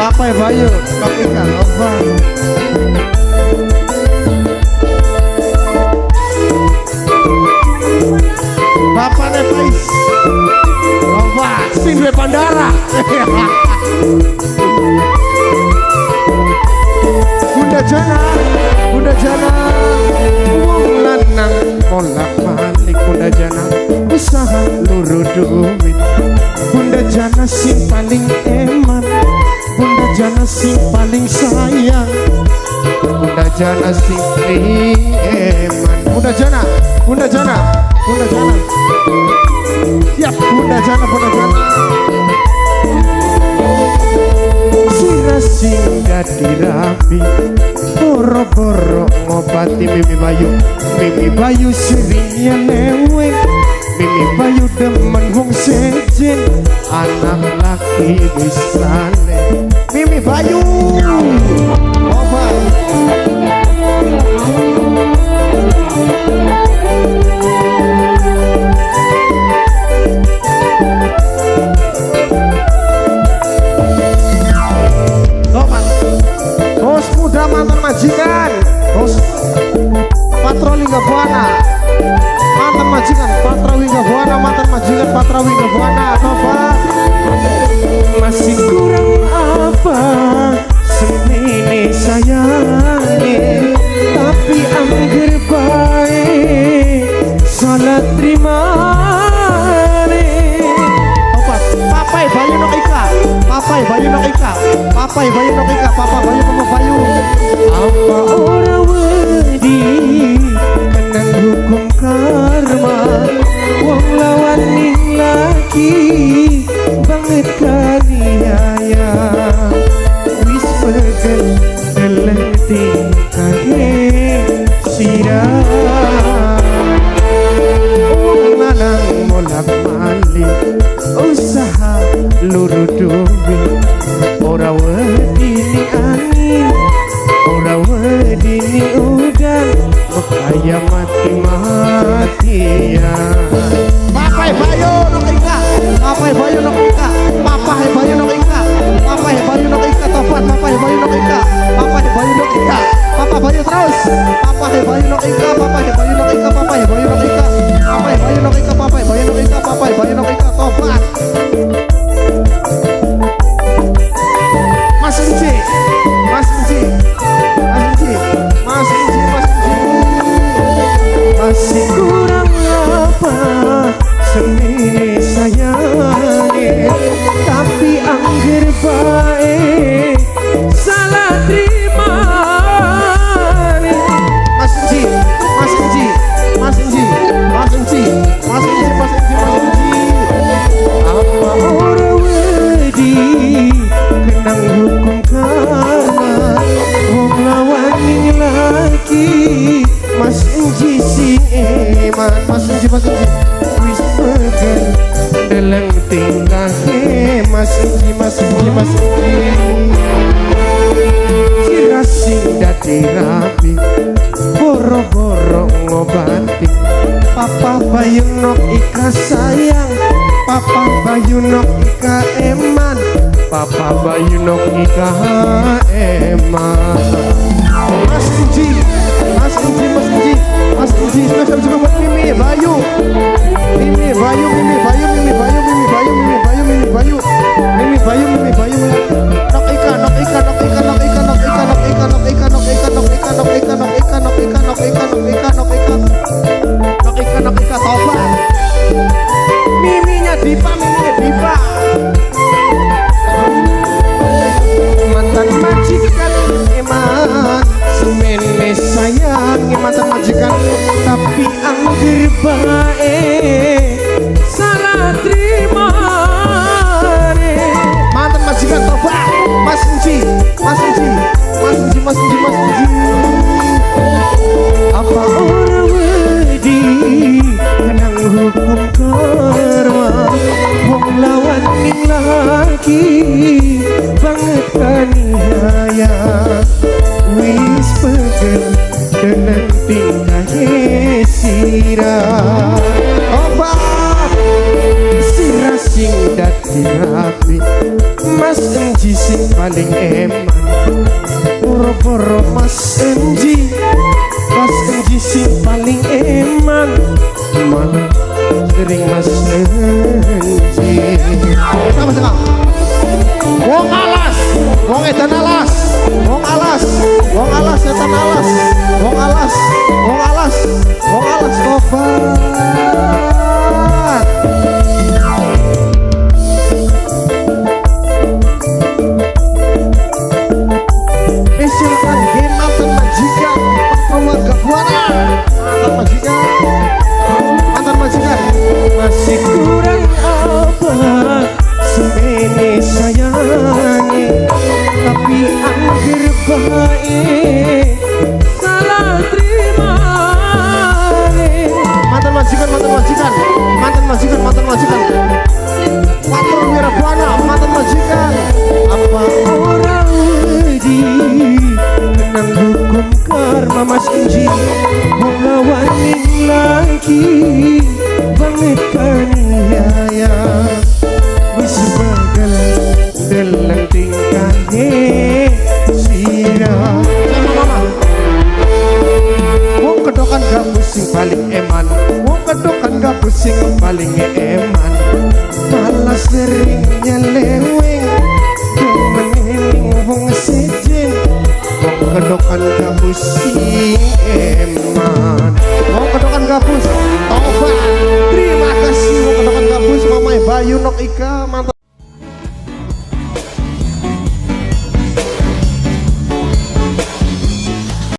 Papa Bayu Nok Ika tobat. Bapak Nepais tobat sing duwe bandara. Bunda Jana, Bunda Jana, wong lanang molak malik. Bunda Jana usaha luru duit. Bunda Jana sing paling eman, Bunda Jana sing paling sayang, Bunda Jana sing paling eman. Bunda Jana, Bunda Jana, Bunda Jana, siap Bunda Jana, Bunda Jana. Sira sing dadi rapi, boro-boro ngobati Mimi Bayu. Mimi Bayu seringnya lewe, Mimi Bayu demen wong sejen, anak laki bisane. Mimi Bayu obat. Bos muda mantan majikan, bos patroli Lingga Buana, mantan majikan Patra Wingga Buana, mantan majikan Patra Wingga Buana. Tobat masih kurang apa semene sayange, tapi angger bae salah trimane. Tobat papai Bayu Nok Ika, papai Bayu Nok Ika, papai Bayu Nok Ika, papa Bayu, papa Bayu. Apa ora wedi kenang hukum karma, wong lawan ning laki banget kaniaya. Wis pegel deleng tingkahe sirah, wong lanang molak malik usaha luru duit. Ora wedi ni angin, ora wedi ni udan, kaya mati-matian. Papai Bayu Nok Ika, Papai Bayu Nok Ika, Papai Bayu Nok Ika, Papai Bayu Nok Ika, tobat Papai Bayu Nok Ika, Papai Bayu Nok Ika, Papa Bayu terus, Papai Bayu Nok Ika, Papai Bayu Nok Ika, Papai Bayu Nok Ika, Papai Bayu Nok Ika, Papai Bayu Nok Ika, Papai Bayu Nok Ika, tobat. Mas Inci, Mas Inci, Mas Inci, Mas Inci, Mas Inci. Masih kurang apa semene sayange, tapi angger bae salah trimane. Mas Inci, Mas Inci, Mas Inci, Mas Inci, Mas Inci, Mas Inci, Mas Inci. Apa ora wedi kenang hukum karma, wong lawan ning laki Mas Inci sing eman. Mas Inci, Mas Inci wis pegel deleng tingkahe Mas Inci, Mas Inci, Mas Inci. Sira sing dadi rapi, boro-boro ngobati. Papa Bayu Nok Ika sayang, Papa Bayu Nok Ika eman, Papa Bayu Nok Ika eman. Mas Inci, Mas Inci, Mas Inci, Mas Inci, spesial juga buat Mimi Bayu, Mimi Bayu, Mimi Bayu, Mimi Bayu, Mimi Bayu, Mimi Bayu, Mimi Bayu, Mimi Bayu, Mimi Bayu, Nok Ika, Nok Ika, Nok Ika, Nok Ika, Nok Ika, Nok Ika, Nok Ika, Nok Ika, Nok Ika, Nok Ika, Nok Ika, Nok Ika, Nok Ika, Nok Ika, Nok Ika, Nok Ika, Nok Ika, tobat. Miminya Dipa, Miminya Dipa. Mantan majikan eman, semene sayang mantan majikan, tapi angger bae salah trimane. Mantan majikan tobat. Mas Inci, Mas Inci, Mas Inci, Mas Inci, Mas Inci. Apa ora wedi kenang hukum karma, wong lawan ning laki banget kaniaya. Wis pegel deleng tingkahe sirah, obat sirah sing dadi dadi rapi. Mas Enji sing paling eman, boro-boro Mas Enji, Mas Enji sing paling eman, malah sering Mas Enji. Sama-sama. Wong alas, wong edan alas, wong alas, wong alas setan alas, wong alas, wong alas, wong alas tobat. Spesial kangge mantan majikan, keluarga Buana, mantan majikan, mantan majikan. Masih kurang apa semene sayangi, tapi angger bae salah terima. Mantan majikan, mantan majikan, mantan majikan, mantan majikan. Patron Wirabuana, mantan majikan. Apa ora wedi kenang hukum karma Mas Enji, wong lawaning lagi banget kaniaya, wis bagel deleng tingkahe sira. Sama mama. Wong kedokan gabus sing paling eman, wong kedokan gabus sing paling eman, malah sering nyeleweng demening wong sejen. Wong kedokan gabus sing eman, Wong kedokan gabus, tobat. Terima kasih wong kedokan gabus, Mama Bayu Nok Ika, mantan